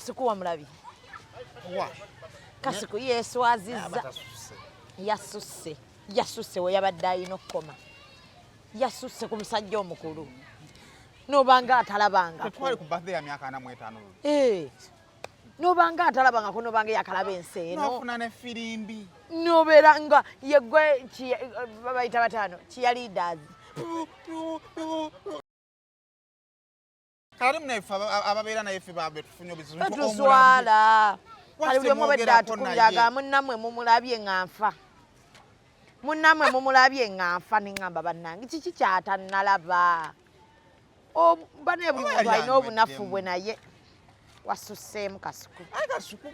Kasuku wamulabye? Wa? Kasuku yeeswazizza. Yasusse, yasusse we yabadde alina okukoma. Yasusse ku musajja omukulu nobanga atalabanga. Tetwali ku birthday ya myaka 45. Eh. Nobanga atalabangako, nobanga yakalaba ensi eno. Nofuna ne firimbi. Nobeera nga yegwe babayita bataano cheerleaders. Kale munaffe ababeera naye ffe babe tufunye obuzibu. Tuswala. Kale buli omu obedde atukubira agamba munnammwe mumulabye nga nfa. Munnammwe mumulabye nga nfa, ne ŋŋamba bannange kiki kyatannalaba? Bane buli muntu alina obunafu bwe, naye wasusseemu Kasuku. Aye Kasuku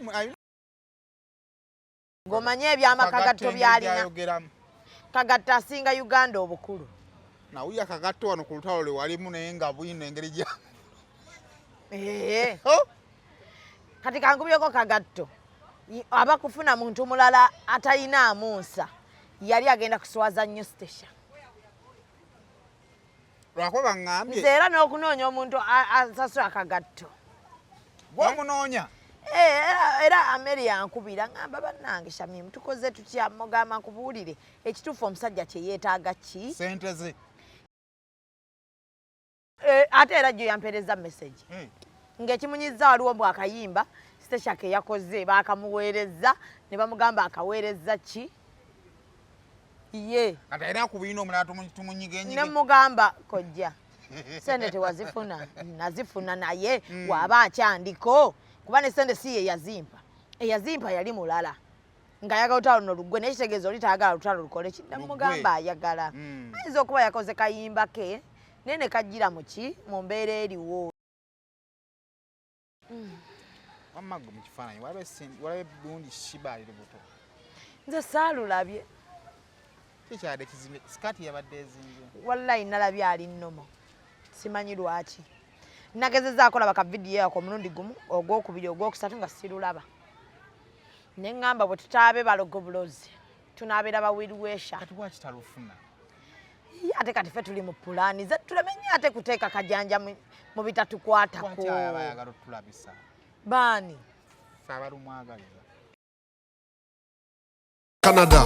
Ng'omanye ebyamakagatto by'alina. Kagatto asinga Uganda obukulu. Nawulira Kagatto wano ku lutalo lwe walimu, naye nga bwino engeri gya Ee. Oh! Kati kankubyeko Kagatto aba kufuna muntu mulala atalinaamu nsa, yali agenda kuswaza nnyo Stecia. Lwakuba baŋŋambye. Nze era n'okunoonya omuntu asasula Kagatto. Gwomunoonya? Eh, era Ameri yankubira ŋŋamba bannange Shamim tukoze tutya, mugamba nkubuulire ekituufu omusajja kye yeetaaga ki? Sente ze. Eh, ate era jjo yampeereza message ng'ekimunyiza waliwo mbw akayimba Stecia ke yakoze baakamuweereza ne bamugamba akaweereza ki ye. Kati era ku buyina omulala tumunyigenyige. Ne mugamba kojja sente tewazifuna, nazifuna naye waaba akyandiko kuba ne sente si ye yazimpa, eyazimpa yali mulala ng'ayagala lutalo luno luggwe, naye kitegeeza oli tayagala lutalo lukole ki? Namugamba ayagala ayinza okuba yakoze kayimba ke naye ne kajjira mu ki mu mbeera eriwo. Wamma gwe mu kifaananyi walabe bulungi Shiba ali lubuto. Nze saalulabye. Kikyadde kizimbye, sikaati yabadde ezimbye. Wallayi nalabye ali nnomo, simanyi lwaki. Nagezezaako laba ka vidiyo ako omulundi gumu, ogwokubiri, ogwokusatu nga sirulaba, ne ŋŋamba bwe tutaabe balogo bulozi tunaabeera ba well-wisher. Kati lwaki talufuna? Ate kati ffe tuli mu pulaani ze tuleme nnyo ate kuteeka kajanja mu bitatukwatako. Lwaki aba ayagala otulabisa? Baani? Ffe abalumwagaliza. Canada.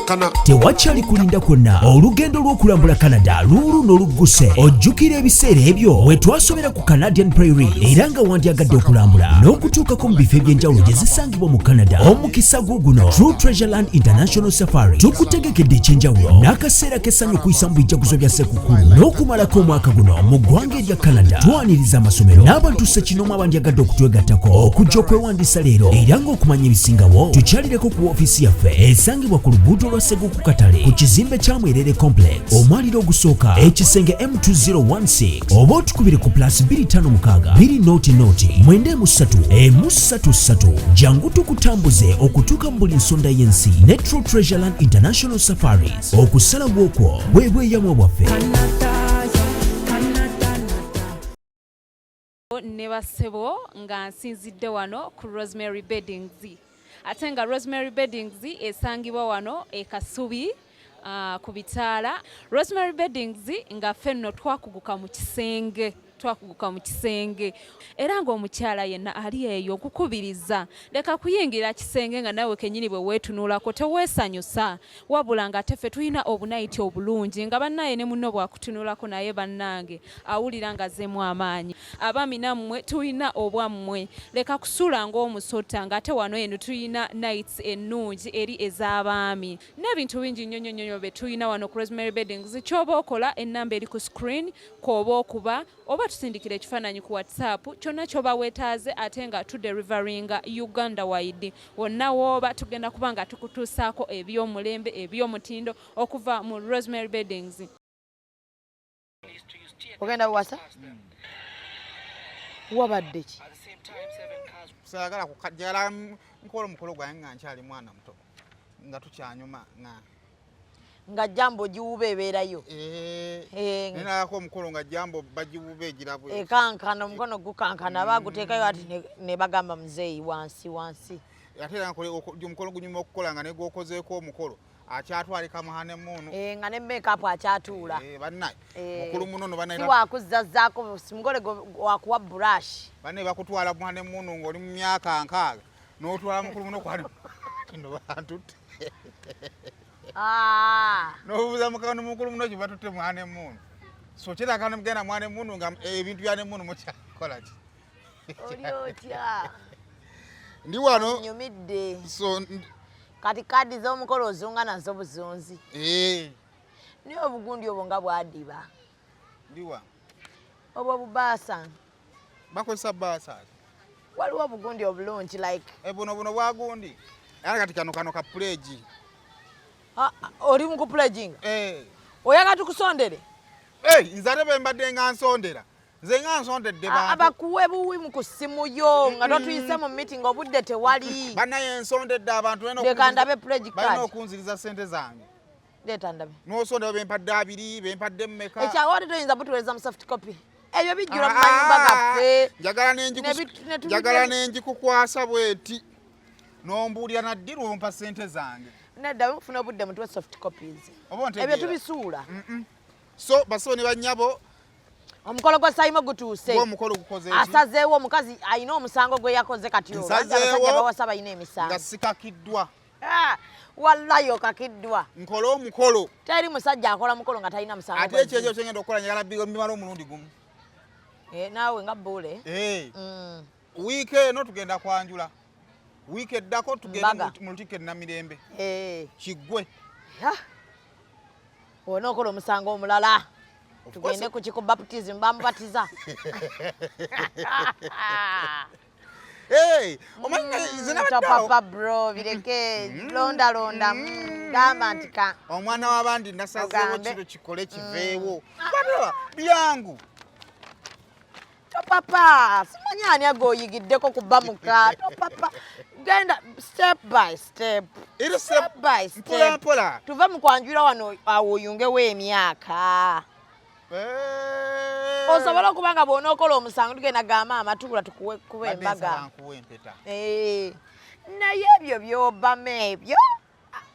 Kana. Tewakyali kulinda kwonna, olugendo lw'okulambula Canada luuluno lugguse. Ojjukira ebiseera ebyo we twasomera ku Canadian Prairie, era nga wandyagadde okulambula n'okutuukako mu bifo eby'enjawulo gye zisangibwa mu Canada? Omukisa gwo guno. True Treasure Land International Safari tukutegekedde ekyenjawulo n'akaseera k'essanyu okuyisa mu bijjaguzo bya Ssekukulu n'okumalako omwaka guno mu ggwanga erya Canada. Twaniriza amasomero n'abantu ssekinoomu abandyagadde okutwegattako okujja okwewandiisa leero, era ng'okumanya ebisingawo tukyalireko ku woofiisi yaffe esangibwa ku luguudo lwa Seguku Katale ku kizimbe kya Mwerere Complex, omwaliro ogusooka, ekisenge M2016, oba otukubire ku +256 200 93 133. Jangu tukutambuze okutuuka mu buli nsonda y'ensi ne True Treasure Land International Safaris. Okusalawo okwo bwe bweyamwa bwaffe. Ne bassebo, nga nsinzidde wano ku Rosemary Beddings, ate nga Rosemary Beddings esangibwa wano e Kasubi ku bitaala. Rosemary Beddings nga ffe nno twakuguka mu kisenge, twakuguka mu kisenge, era ng'omukyala yenna ali eyo nkukubiriza leka kuyingira kisenge nga nawe kennyini bwe weetunulako teweesanyusa, wabula nga ate ffe tulina obunayiti obulungi nga bannaye ne munno bwakutunulako naye bannange awulira nga azzeemu amaanyi. Abaami nammwe tulina obwammwe, leka kusula ng'omusota ng'ate wano eno tulina nights ennungi eri ez'abaami n'ebintu bingi nnyo nnyo nnyo bye tulina wano ku Rosemary Beddings. Ky'oba okola, ennamba eri ku screen kw'oba okuba oba tusindikira ekifaananyi ku WhatsApp kyonna ky'oba weetaaze, ate nga tudeliveringa Uganda wide. Wonna wooba tugenda kuba nga tukutuusaako eby'omulembe, eby'omutindo okuva mu Rosemary Beddings. Ogenda buwasa wabadde ki? Saagala kukajjala nkola omukolo gwange nga nkyali mwana muto, nga tukyanyuma nga Nga jambo giwuba ebeerayo. Eh, Eh, naye nalako omukolo nga jambo bagiwuba egirabwe. Ekankana, omukono gukankana, baguteekayo ati ne bagamba muzeeyi wansi wansi. Ate era omukolo gunyuma okukola nga negwokozeeko omukolo akyatwalika mu honeymoon. Eh, nga ne makeup akyatuula. Eh, bannaye, Eh, mukulu munono si bannaye wakuzzazaako, si mugole wakuwa brush. Bannaye bakutwala mu honeymoon ng'oli mu myaka 60, n'otwala mukulu muno ku honeymoon, bantutte. Ah. N'obuuza mukano mukulu muno kye batutte mu honeymoon. So kyetaaga ne mugenda mu honeymoon nga ebintu bya honeymoon mukyakola ki? Oli otya? Ndi wano. Nyumidde. So Kati kaadi z'omukolo ozunga nazo buzunzi. Eh. Naye obugundi obwo nga bwadiba. Ndiwa? Obwo bubaasa. Bakozesa baasa. Waliwo obugundi obulungi like Eh, buno buno bwagundi. Era kati kano ka pledge. Ah, ah, oli mu kupledginga? Eh. Oyagala tukusondere? Eh, nze ate bwe mbadde nga nsondera. Nze nga nsondedde Ah, bantu. Abakuwe buwi mu ku ssimu yo nga totuyise mu meeting, obudde tewali. Bannaye nsondedde abantu balina Leka ndabe pledge balina card. okunziriza ssente zange. Leeta ndabe. N'osondera bempadde abiri, bempadde mmeka. Ekyawo toyinza butuweereza mu soft copy. Ebyo bijjula mu mayumba gaffe. Njagala njagala nenjikukwasa bweti. N'ombuulira naddi lwompa ssente zange. Nedda, mufuna obudde mutuwe soft copies. Oba ontegeera? Ebyo tubisuula. So bassebo ne bannyabo, Omukolo gwa Sayimo gutuuse. Gwo omukolo gukoze ki? Asazeewo, omukazi alina omusango gwe yakoze kati olwo. Nsazeewo. Abasajja bawasa balina emisango. Nga sikakiddwa. Ah, wallahi okakiddwa. Nkole omukolo. Teri musajja akola mukolo nga talina musango. Ate ekyo ekyo kyengenda okukola njagala bimala omulundi gumu. Eh, naawe nga bbuule. Eh. Wiiki eno tugenda kwanjula, wiiki eddako tugende Mbaga. mu lutikko e Namirembe. Eh. Kiggwe. Ya. Onookola omusango omulala. Of Tugende course. ku kiko baptism, bamubatiza. Hey, omanyi nze nabadde awo. Topapa bro, bireke, londa londa. Gamba nti ka Omwana w'abandi nasazeewo Ogambe. kino kikole kiveewo. Bataba byangu. Topapa, simanyi ani agoyigiddeko kubamuka. Topapa, genda step by step. Eri Step by step. Mpola mpola. Tuve mu kwanjula wano awo oyungewo emyaka. Eh. Osobola okuba nga bw'onookola omusango tugenda gamba amatuula tukuwe kuba Badde nsaba embaga. nkuwe empeta. Eh, naye ebyo by'obama ebyo.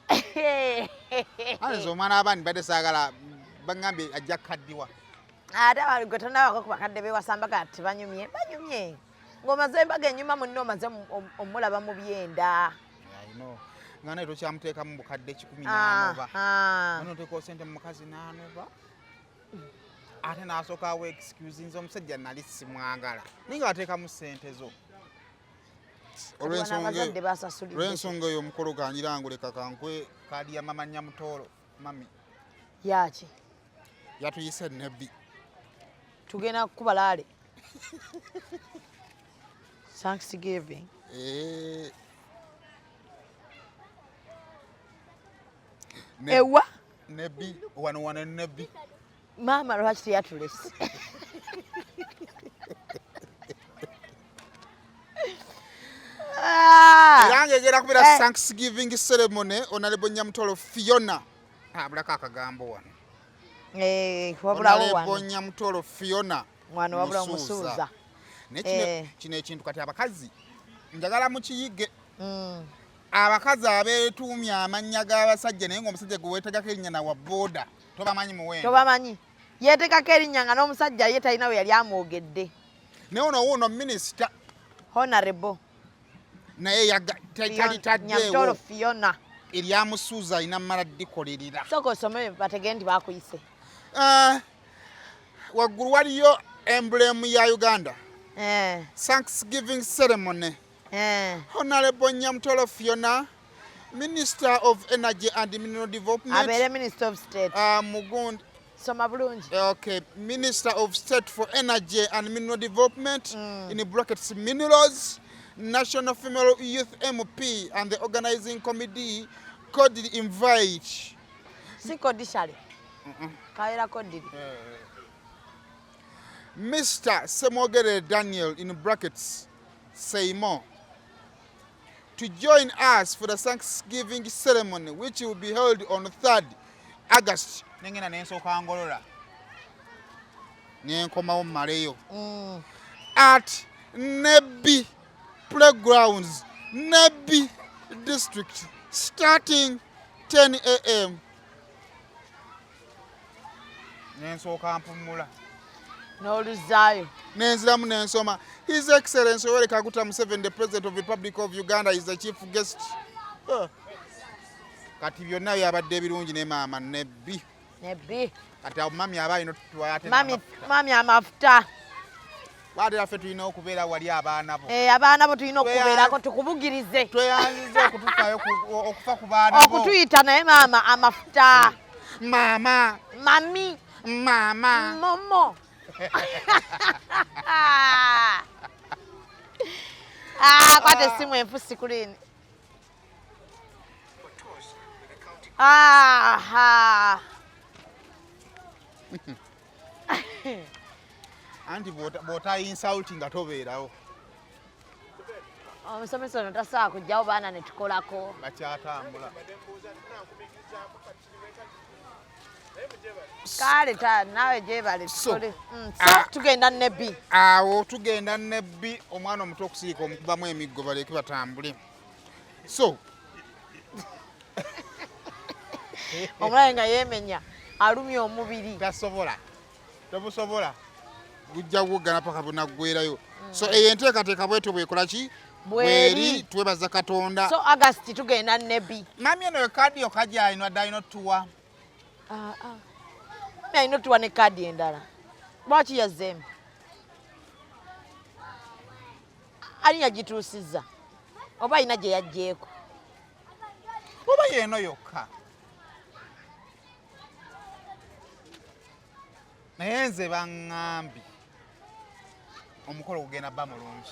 Ate nze omwana w'abandi mbadde saagala baŋŋambye ajja kukaddiwa. Ate abali gwe tonnabako ku bakadde bewasa mbaga tebanyumye, banyumye ng'omaze embaga enyuma munno, omaze omulaba mu byenda. I know. Nga naye tokyamuteekamu bukadde 1,000 n'anoba. Aha. Onoteekawo sente mu mukazi n'anoba. Ate n'asooka awa excuse, nze omusajja nali simwagala. Naye nga wateekamu ssente zo. Wano abazadde basasulidde. Olw'ensonga eyo omukolo ganjiranguleka kankwe kaadi ya mama Nyamutoolo mami. Yaki? Yatuyise Nebbi. Tugenda kukuba laale Thanksgiving. Eh. Ewa? Nebbi wano wano Nebbi. Maama lwaki teyatulese? Ah! Era ng'egenda kubeera Eh. Thanksgiving ceremony, Honorable Nyamutolo Fiona, abulako akagambo wano. Eh, wabulawo Honorable wano. Nyamutolo Fiona Wano wabulawo Musuuza. Naye kino, Eh. kino ekintu kati abakazi njagala mukiyige. Abakazi abeetuumya amannya g'abasajja, naye ng'omusajja gwe weetegako erinnya na wa booda tobamanyi muwendo. Tobamanyi, yeetekako erinnya nga n'omusajja ye talina we yali amwogedde. Naye ono wuuno minisita Honorable naye Nyamutolo talitaddeewo Fiona. Eryamusuuza alina mmala ddikolerera. Sooka osome bategere nti bakuyise. Ah, waggulu waliyo emblem ya Uganda. Eh, Thanksgiving ceremony, eh. Honorable Nyamutolo Fiona, Minister of Energy and Mineral Development. Abeere Minister of State. Mugund Soma bulungi. Okay, Minister of State for Energy and Mineral Development, in brackets minerals, National Female Youth MP and the organizing committee cordially invite Si kodishale kabeera kodiri. Mr. Semogere Daniel, in brackets Seymour, to join us for the Thanksgiving ceremony, which will be held on 3rd August. Nengenda nensooka ngolola nenkomawo mmaleyo at Nebbi Playgrounds. Nebbi District, starting 10 a.m. Nensooka mpumula. N'oluzaayo. Nenziramu nensoma. His Excellency Yoweri Kaguta Museveni, the President of the Republic of Uganda, is the chief guest. Kati byonna byabadde ebirungi ne maama Nebbi. Nebbi. Kati awo mami aba alina otutuwa ate mami amafuta. Ate ffe tulina okubeera wali abaana bo. Eh, abaana bo tulina okubeerako tukubugirize. Tweyanziza okutufaayo okufa ku baana bo. Okutuyita naye maama amafuta. Maama. Mami. Maama. Momo. Ah, kwata essimu enfu sikulini. Aha. Anti bw'ota insult nga tobeerawo. Omusomesa ono tasobola kujjawo baana ne tukolako. Bakyatambula. Kale ta naawe gyebale tukole. So tugenda Nebbi. Awo tugenda Nebbi, omwana omuto okusirika omukubamu emiggo baleke batambule. So omulabe nga yeemenya alumya omubiri. Tasobola. Tobusobola. Gujja kuggana paka bunaggwerayo. So eyo enteekateeka bwetyo bwekola ki? Bweri. Twebaza Katonda. So August tugenda Nebbi. Mami eno ekaadi yokka gy'alina adde alina otuwa. Mami alina otuwa ne kaadi endala. Lwaki yazzeemu? Ani yagituusizza? Oba alina gye yaggyeeko? Oba yeeno yokka. Naye nze baŋŋambye omukolo gugenda bba mulungi.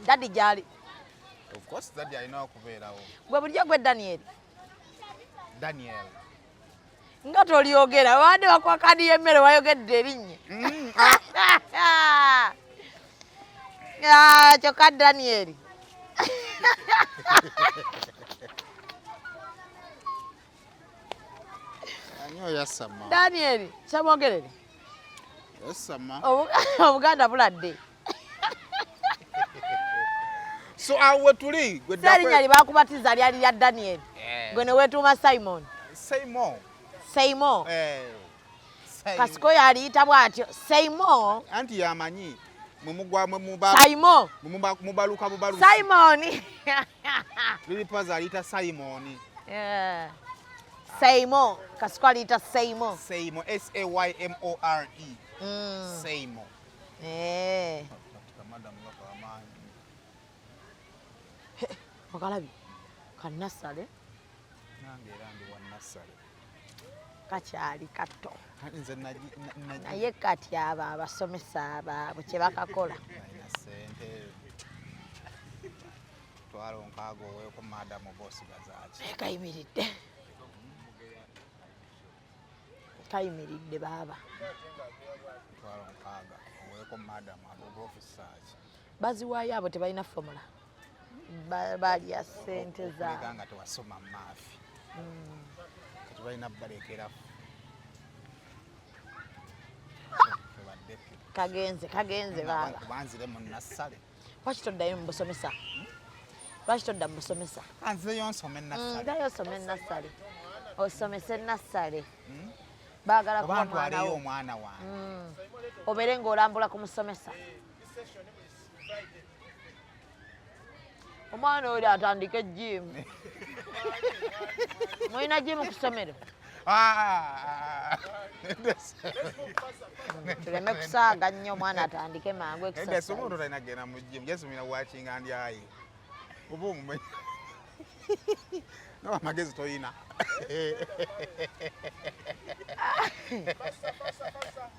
Daddy gy'ali. Of course daddy alina okubeerawo. Gwe bulijjo gwe Daniel. Daniel. Nga tolyogera, babadde bakuwa kaadi y'emmere wayogedde erinnya. Kyokka Daniel. Ani oyasama? Daniel, kyamwogerere. Yasama. Obuganda buladde. So awo we tuli gwe Erinnya lye baakubatiza lyali lya Daniel. Gwe ne weetuuma Simon. Seymour. Seymour. Kasiko yaliyita bw'atyo. Seymour. Anti yamanyi Seymour. Mubaluka bubalusi. Simon. Lilipaza aliyita Simon. Seymour. Kasiko aliyita Seymour. Seymour. S A Y M O R E. Seymour. Okalabi kanasale. Nange era ndi wa nasale. Kakyali kato. Nze naye kati abo abasomesa abaabwe kye bakakola. Ssente. Twala onkaaga oweeko madamu oba osigazaaki. Kayimiridde. Kayimiridde baaba. Twala onkaaga oweeko madamu abo oba ofisaaki. Baziwaayo abo tebalina formula. Balya ssente zaabwe. Nga tewasoma maafi. Kati balina balekera. Kagenze, kagenze baaba. Banzire mu nassale. Lwaki toddayo mu busomesa? Lwaki todda mu busomesa? Anzireyo nsome nassale. Ddayo osome nassale. Osomese nassale. Baagala kuba mwana wo. Omwana wange. Obeere ng'olambula ku musomesa. Omwana oyo atandike gym. Mulina gym ku ssomero? Tuleme kusaaga nnyo omwana atandike mangu exercise. Omuntu talina kugenda mu gym, jesumira wakinga ndi ayi. Oba omumanyi. Nawe amagezi toyina.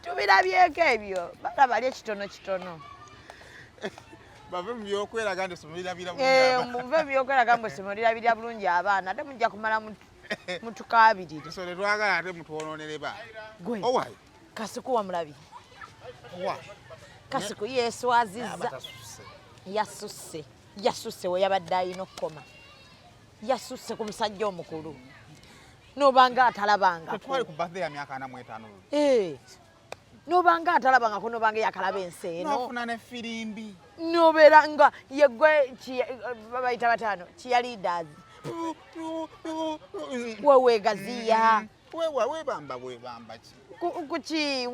Tubirabyeko ebyo, bala balye kitono kitono. Bave mu byokweraga nti essomero lirabira bulungi abaana. Muve mu byokweraga mbu essomero lirabira bulungi abaana, ate mujja kumala mutukaabirire. Essomero tetwagala ate mutwonoonere baana. Gwe. Owaye. Kasuku wamulabye. Owaye. Kasuku yeeswazizza. Yasusse. Yasusse we yabadde alina okukoma. Yasusse ku musajja omukulu. N'obanga atalabanga. Tetwali ku birthday ya myaka 45 luli. Nobanga atalabangako, nobanga eyakalaba ensi eno. Nofuna ne firimbi. Nobeera nga yegwe babayita bataano kiya leaders. Wewegaziya. Wewa webamba webamba ki? Kuki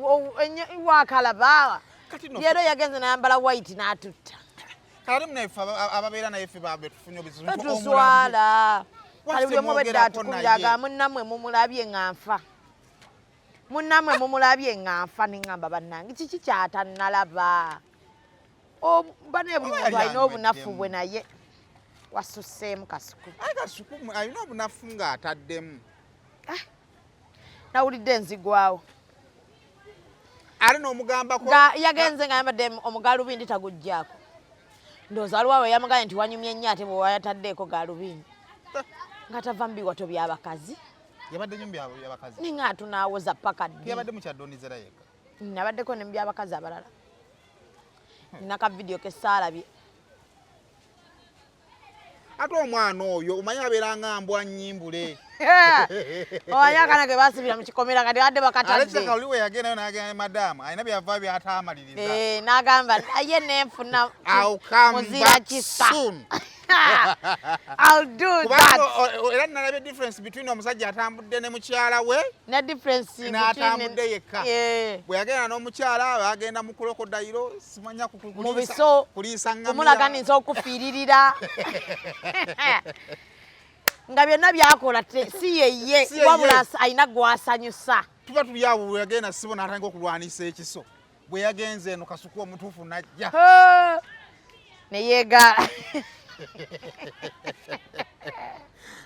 wakalaba. Kati no Leero yagenze nayambala white n'atutta. Kale munaife ababeera naye ffe babe tufunye obuzibu. Tuswala. Kale buli omu obedda Temwogerako atukubira naye. agamba munnammwe mumulabye nga nfa. Munnammwe mumulabye nga nfa, ne ŋŋamba bannange kiki kyatannalaba. Banaye buli Oba muntu yali alina obunafu anywedde bwe naye wasusseemu Kasuku. Aye Kasuku alina obunafu ng'ataddemu. Nawulidde enzigwawo. Ate n'omugambako. Nga yagenze ng'ayambadde omugalubindi taguggyako. Ndowooza waliwo awo yamugambye nti wanyumye nnyo ate bwe wayataddeeko galubindi. Nga tava mu biwato by'abakazi. Yabadde nnyo mu byabakazi. Ninga atunaawoza paka ddi. Yabadde mu kya Donizera yekka. Nabaddeko ne mu byabakazi abalala. Nina ka vidiyo ke saalabye. Ate omwana oyo omanyi abeera nga mbwa nnyimbule. Omanyi akaana ke baasibira mu kikomera kati badde bakatadde. Ate kirabika oli we yagendayo n'agenda ne madaamu alina bye yava by'ataamaliriza. N'agamba naye nenfuna I'll come muzira back kisa. soon. I'll do Kubanga that. era nalabye difference between omusajja atambudde ne mukyala we Ne difference between n'atambudde yekka. Bwe yagenda n'omukyala bagenda mu krokodayiro simanya Mu biso, kuliisa ŋŋamira. kumulaga nti okufiiririra. Nga byonna byakola si yeye, Si yeye. wabula alina gw'asanyusa. Tuba tuli awo bwe yagenda sibo n'atandika okulwanisa ekiso. Bwe yagenze eno Kasuku omutuufu n'ajja. Ho! Ne yeegaala.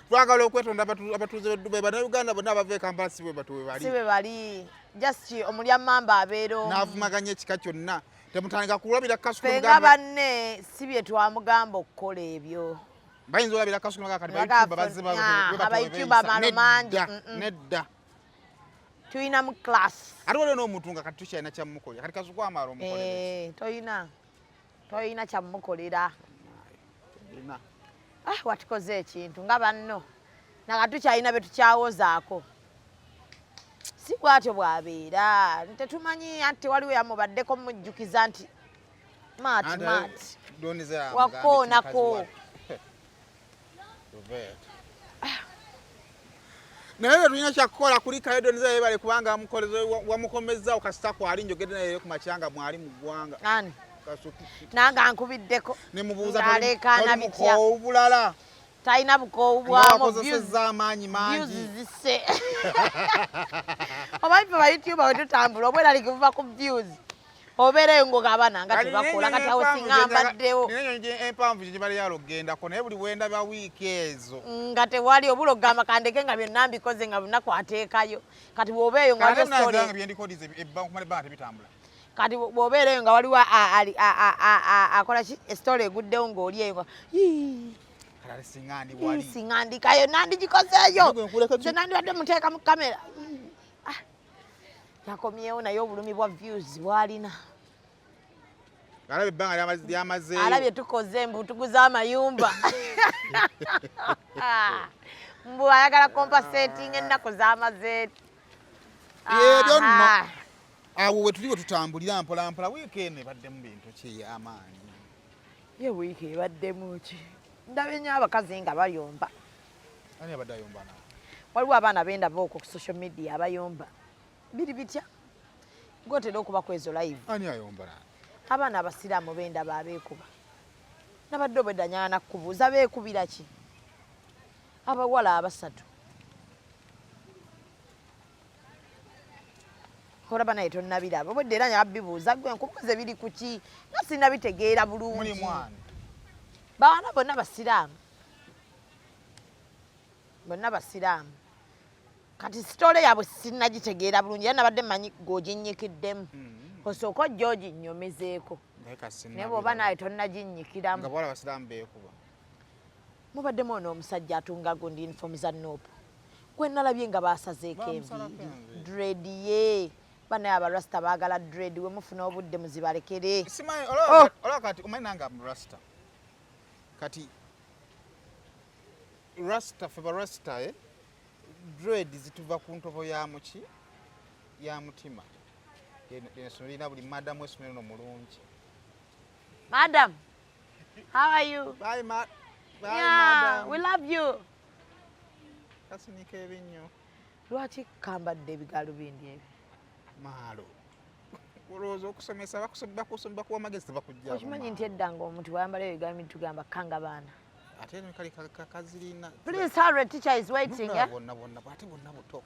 Twagala okwetonda abatuuze b'e Dubai, Bannayuganda bonna abava e Kampala si bwe batu bwe bali. Si bwe bali. Just omulya mmamba abeera omu. N'avumaganya ekika kyonna. Temutandika kulabira Kasuku Ffe nga mugamba banne si bye twamugamba okukola ebyo. Bayinza olabira Kasuku nga kati Nga ba YouTuber bazze ah, bwe batyo aba bwe YouTuber beeyisa. malo mangi. Nedda, nedda. Tulina mu class. Ate waliwo n'omuntu nga kati tukyalina kyamukolera. Kati Kasuku amala omukolera ki? Toyina. Toyina kyamukolera. Tulina. Ah, watukoze ekintu nga banno. Naka tukyalina bye tukyawozaako. Si bw'atyo bw'abeera. Tetumanyi anti waliwo yamubaddeko mujjukiza nti Maati, Ante Maati. Donize amugambye Wakoonako. mukazi wa- Roberto. Naye tetulina kyakukola kuli kayo Donize yebale kubanga wamukomezaawo kasita kwali njogedde naye ku makya nga mwali mu ggwanga. Ani? Kasuku. Nange ankubiddeko. Ne mubuuza Ng'aleekaana toli bitya. mukoowu bulala. Talina bukoowu Nga bwamu. wakozesezza amaanyi mangi. Views zisse. Omanyi ffe ba YouTuber bwe tutambula obweraliikirivu buva ku views. Obeereyo ng'ogamba nga Kati tebakola nina kati awo empanvu singa gye njagala- mbaddewo. nina ennyonyi empanvu gye gibali okugendako naye buli bwendaba wiiki ezo. Nga tewali obula okugamba kandeke nga byonna mbikoze nga lunaku ateekayo. Kati bw'obeeyo nga Kati waliwo ate story. nange byendikodize okumala ebbanga tebitambula. Kati bw'obeereyo nga waliwo akola ki story eguddewo ng'oli eyo nga yii. Kati ate singa ndi wali. Singa ndikayo nandigikozeeyo. Nagwe nkuleka Nze nandibadde muteeka mu kamera. Ah, yakomyewo naye obulumi bwa views bw'alina. Alabye ebbanga lyamazeeyo. Alabye tukoze mbu tuguze amayumba. Mbu ayagala compensating ennaku z'amaze. Ebyo nno. Aha. Awo we tuli we tutambulira mpola mpola wiiki eno ebaddemu bintu ki amaanyi. Ye wiiki ebaddemu ki? Ndabye nnyo abakazi nga bayomba. Ani abadde ayomba naawe? Waliwo abaana bendaba okwo ku social media abayomba. Biri bitya? Gw'otera okuba ku ezo live. Ani ayomba naawe? Abaana abasiraamu bendaba abeekuba. Nabadde obwedda njagala nakubuuza beekubira ki? Abawala abasatu. Olaba naye tonnabiraba. Obwedda era njagala bibuuza gwe nkubuuze biri ku ki? Nga sinnabitegeera bulungi. Mulimu ani? Bawana bonna basiraamu. Bonna basiraamu. Kati sitole yaabwe sinnagitegeera bulungi era nabadde mmanyi gw'oginnyikiddemu. Osooke ojje oginnyomezeeko. Naye kasi Naye bw'oba naawe tonnaginnyikiramu. Nga bawala basiraamu beekuba. Mubaddemu ono omusajja atunga gundi uniform za NUP. Gwe nalabye nga baasazeeko Baamusalako enviiri. enviiri. Dread ye. Bannaye abarasta baagala dread we mufuna obudde muzibalekere. Simanyi, Oh! olaba kati omanyi nange am rasta. Kati rasta ffe ba rasta dread zituva ku ntobo ya muki ya mutima. Essomero lirina buli madamu, essomero no mulungi. Madam, how are you? Bye, ma bye, Yeah, madam. we love you. Kasinika ebinnyo. Lwaki kambadde ebigalubindi ebyo? Maalo, olowooza okusomesa bakuwa amagezi, tebakujja. Okimanyi nti edda nga omuntu bwayambala ebigalubindi tugamba kanga baana. Ate ne kali kazirina. Please hurry, teacher is waiting. Bonna Eh? bonna bonna, ate bonna buto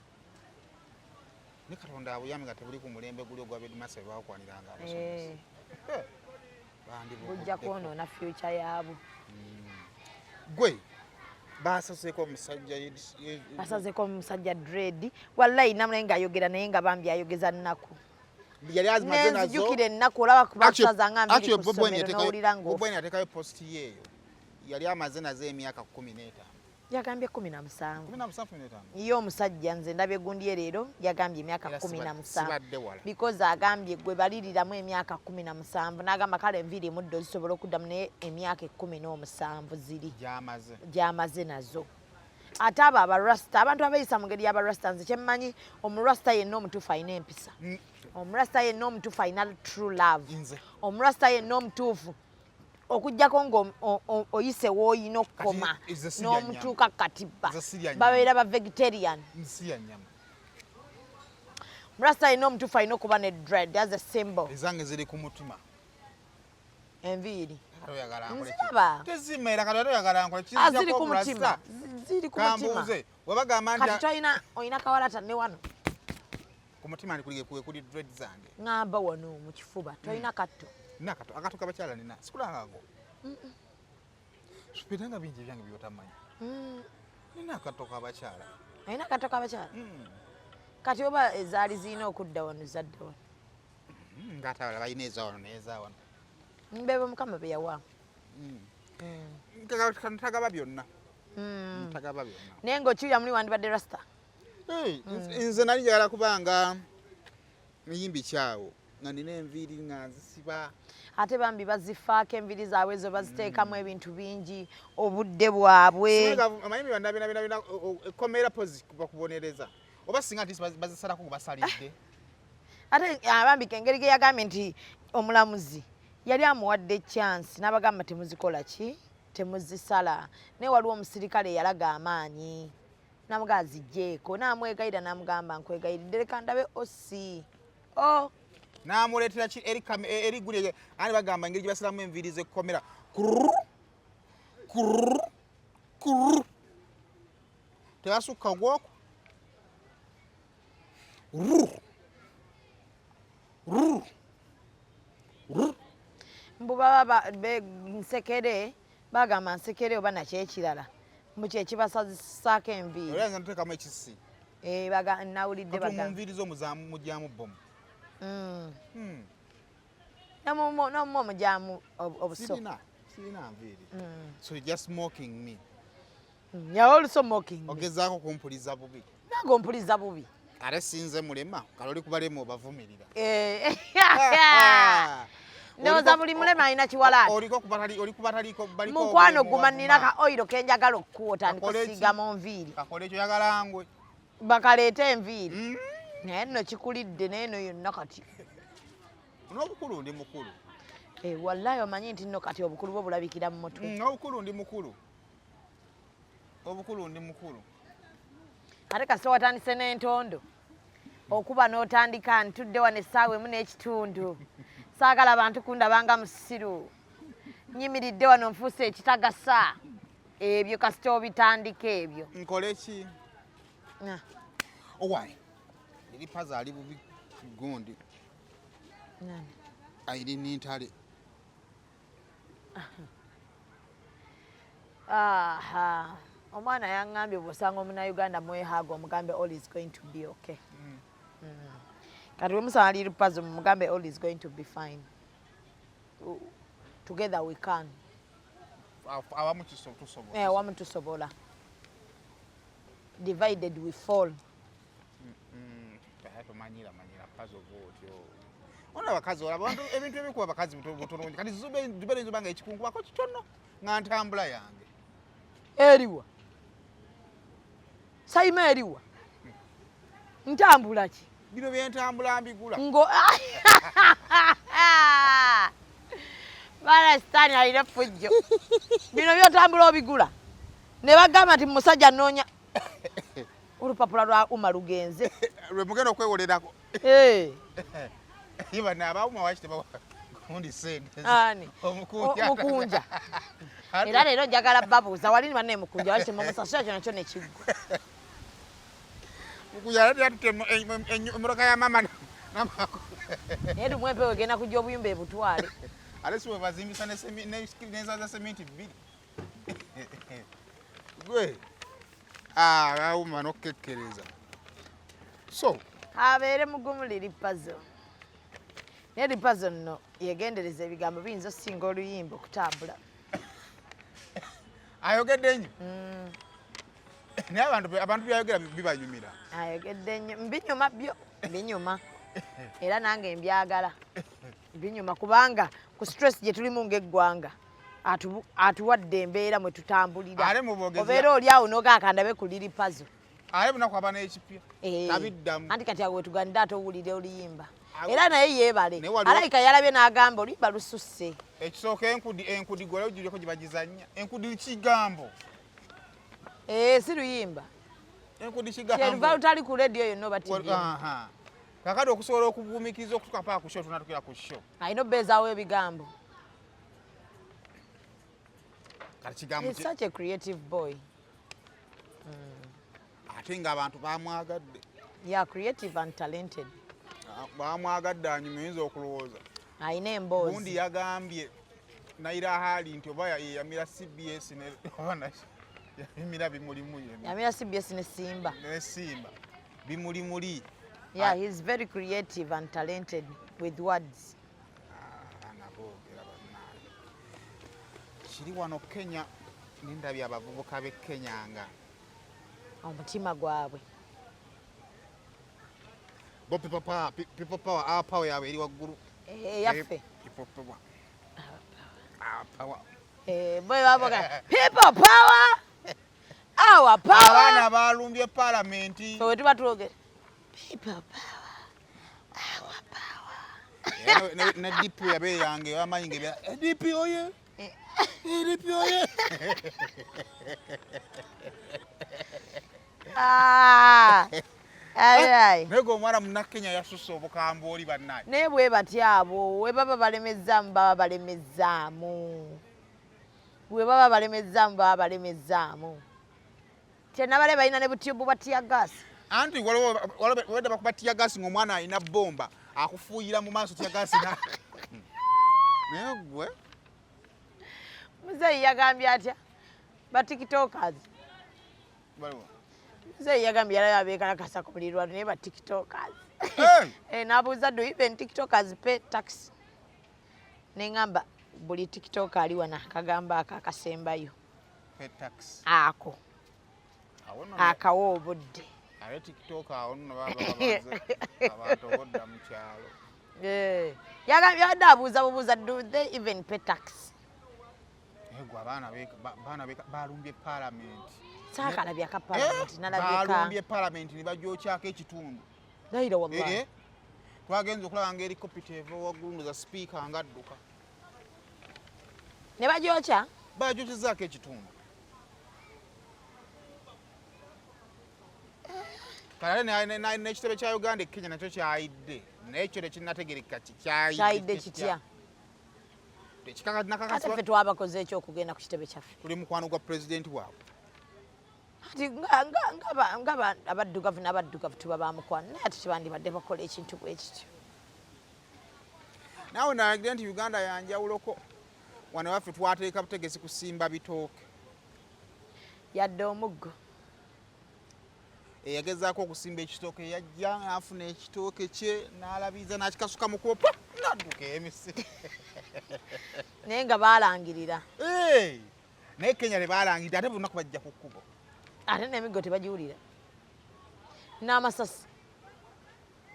ne Katonda abuyambe nga tebuli ku mulembe guli ogwa bedimasa bwe bakwaniranga abasomesa. Eh, bujja kwonoona future yaabwe. Gwe basazeeko omusajja Basazeko omusajja dread. Wallayi namulaye ng'ayogera naye nga bambi ayogeza nnaku. Yali azimaze nazo. Nenzijukira ennaku olaba kubasaza nga mbiri ku ssomero n'owulira Bobi ng'ofa. Wine yateekayo post yeeyo, yali amaze nazo emyaka 15. Yagambye 17. 17, 15. Ye omusajja nze ndabye gundi ye leero yagambye emyaka Era 17. sibadde wala. Because agambye gwe baliriramu emyaka 17, n'agamba kale enviiri muddo zisobola okuddamu, naye emyaka 17 ziri gyamaze. Gyamaze nazo. Ate abo abarasta, abantu abeeyisa mu ngeri y'abarasta, nze kyemmanyi omurasta yenna omutuufu alina empisa. Omurasta yenna omutuufu alina true love. Nze. Omurasta yenna omutuufu, okugjako nga oyise w'olina okukoma Kati nze sirya n'omutuuka katibba, Nze sirya nyama. babeera ba vegetarian. Nsi ya nyama. Omurasta yenna omutuufu alina okuba ne dread as a symbol. Ezange ziri ku mutima. Enviiri Kati oyagala nkole ki? Nziraba. Tezimera, kati ate oyagala nkole ki? Ah, ziri Nzijjako ku mutima. oburasta. Ziri ku mutima. Kambuuze, webagamba Kati nti tolina, olina kawalata ne wano. Ku mutima ndi kuli dread zange. Ŋŋamba wano mu kifuba tolina katto. Nina akato, akato kabakyala nina, sikulangako bina nga bingi ebyange byotamanyi. Nina akato kabakyala. Olina akato k'abakyala. Kati oba ezaali zirina okudda wano zadda wano. Ngaate abalala balina ezawano nezawano. Mbebo Mukama be yawa. Ntagaba byonna, ntagaba byonna. Naye ng'okiwulira muli wandibadde rasta. Hey, nze nali njagala kubanga muyimbi kyawo nga nina enviiri nga nzisiba. Ate bambi bazifaako enviiri zaabwe ezo, baziteekamu ebintu bingi, obudde bwabwe. Amayimbi byonna byonna byonna byonna, ekkomera pozi bakubonereza oba singa nti bazisalako nga basalidde. Ate abambi engeri ge yagambye nti omulamuzi yali amuwadde chance n'abagamba temuzikola ki, temuzisala, naye waliwo omusirikale eyalaga amaanyi namugamba zijjeeko, n'amwegayira n'amugamba nkwegayiridde leka ndabe osi o. N'amuleetera ki eri eri guli ani bagamba engeri gye basalamu enviiri z'ekkomera, kururu kururu kururu, tebasukka gwoko ruru ruru ruru. Mbu baba nsekere, bagamba nsekere oba nakyo ekirala mbu kyekibasazisaako enviiri. Oli ayinza noteekamu ekisi. Eh, nawulidde Kati mu bagamba nviiri zo mugyamu bomu. Nomumwo omugyamu obuso. Sirina nviiri, so you're just mocking me. Yawe oluso mocking me. Ogezaako kumpuliza bubi. Nange ompuliza bubi. Ate sinze mulema, kale oli kubalema obavumirira. Eh. Ndowooza buli mulema alina kiwalaata. Oliko oli kubataliko baliko. Mukwano obulemu guma, nina wavuma. ka oil kenjagala okukuwa otandika Kakole ki? osiiga mu nviiri. Kakole ekyo oyagala ngwe. Bakaleete enviiri, naye nno kikulidde naye no yonna kati. N'obukulu ndi mukulu. Eh, wallahi omanyi nti nno kati obukulu bwo bulabikira mu mutwe. N'obukulu ndi mukulu, obukulu ndi mukulu. Ate kasita watandise n'entondo okuba n'otandika ntudde wano essaawa 1.5, saagala bantu kundabanga musiru, nyimiridde wano nfuuse ekitagasa, ebyo kasita obitandika ebyo. Nkole ki? Ah, Owai eri paza ali bubi gundi. Nani? Airini ntale. Aha, omwana yaŋŋambye bw'osanga omunauganda mwehaaga omugambe all is going to be okay. Kati bwe musanga liri puzzle mumugambe all is going to be fine. Together we can. Awamu tusobola. Eh, awamu tusobola, divided we fall. Ate tomanyira manyira puzzle bwotyo. Ona abakazi olaba abantu ebintu ebikuba abakazi butono, kati zube nzuba nga ekikunkubako kitono nga ntambula yange. Eriwa sayima, eriwa ntambula ki? Bino byentambula mbigula. Ngo bala sitaani alina effujjo. Bino byotambula obigula. Ne bagamba nti musajja nnoonya olupapula lwa UMA lugenze. Lwe mugenda okwewolerako. Eh. Ye bano aba UMA waki tebawa gundi ssente? Ani? Omukunja. Mukunja. Era leero njagala babuuza wali banne mukunja waki temumusasula kyo nakyo ne kiggwa. Mukunja yali yatutte emmotoka ya maama n'amako. Naye lumu empewo egenda kujja obuyumba ebutwale. Ate si bwe bazimbisa n'ensawo za seminti bbiri. Gwe. Ah, UMA n'okukekkereza. So. Abeere mugumu Lil Pazo. Naye Lil Pazo nno yegendereza ebigambo biyinza okusinga oluyimba okutambula. Ayogedde nnyo. Naye abantu byayogera bibanyumira. Ayogedde nnyo. Mbinyuma byo. Mbinyuma. Era nange mbyagala. Binyuma kubanga ku stress gye tulimu ng'eggwanga atuwadde embeera mwe tutambulira. Obeera oli awo n'ogakandabe ku Lil Pazo. Ate bunaku aba n'ekipya. Tabiddamu. Anti kati awo wetuganidde ate owulira oluyimba. Era naye yeebale. Alabika yalabye n'agamba oluyimba lususse. Ekisooka enkudi gwe ojjuleko gye bagizannya. Enkudi kigambo. Si luyimba. Enkudi kigambo. Kyeruva lutali ku radio yonna oba TV. Kakati okusobola okugumiikiriza okutuuka paka ku show tunatukira ku show. Alina obbeezaawo ebigambo. Kati kigambo He's such a creative boy. Ate ng'abantu bamwagadde. Yeah, creative and talented. Bamwagadde anyuma oyinza okulowooza. Alina emboozi. Gundi yagambye Naira Hali nti oba yamira CBS ne oba yamira bimulimuli. Yamira CBS ne Simba. Ne Simba. Bimulimuli. Yeah, he's very creative and talented with words. Kiri wano Kenya nendabye abavubuka b'e Kenya nga omutima gwabwe. Bo people power, people power, our power yaabwe eri waggulu. Eyaffe. People power. Our power. Boy baboga people power. Our power. Abaana balumbye palamenti. So we tuba twogera people power. Our power. Ne DP yabe yange bamanyi nge DP oye. DP oye. Ah. Ayi. Naye omwana munnakenya yasusse obukambwe oli bannaye. Naye bwe batya abo, we baba balemezzaamu baba balemezzaamu. We baba balemezzaamu baba balemezzaamu. Kyenabale balina ne butube bwa tear gas. Anti waliwo wedda bakuba tear gas ng'omwana alina bomba akufuuyira mu maaso tear gas na. Naye gwe. Muzeeyi yagambye atya? Ba tiktokers. Baliwo. Muzeeyi yagambye yalabye abeekalakasa ku mulirwano naye ba tiktokers. N'abuuza do even tiktokers pay tax? Ne ŋŋamba buli tiktoker ali wano akagamba ako akasembayo. Pay tax. Ako. Akawa obudde. Ate tiktok awo nno baba babaze abantu obodda mu kyalo. Yagambye yabadde abuuza bubuuza do they even pay tax? Gwe abaana balumbye palamenti. Saakalabye aka palamenti, nalabye ka. Balumbye palamenti ne bagyokyako ekitundu. Ndayira wallahi. Twagenze okulaba nga helicopter eva waggulu ndoza sipiika ng'adduka. Ne bagyokya? Bagyokyezzaako ekitundu. Kale n'ekitebe kya Uganda e Kenya nakyo kyayidde. Naye kyo tekinnategeerekeka kyayidde kitya. Ate ffe twabakoze ekyokugenda ku kitebe kyaffe. Tuli mukwano gwa pulezidenti waabwe. Ati nga abaddugavu n'abaddugavu tuba ba mukwano naye ate tebandibadde bakola ekintu bwe kityo. Naawe nalagire nti Uganda yanjawuloko. Wano waffe twateeka butegesi kusimba bitooke. Yadde omuggo. Eyagezaako okusimba ekitooke yajja n'afuna ekitooke kye n'alabiza n'akikasuka mu kkubo n'adduka emisiri. Naye nga baalangirira. Naye Kenya tebalangirira ate bonna bajja ku kkubo. Ate n'emiggo tebagiwulira. N'amasasi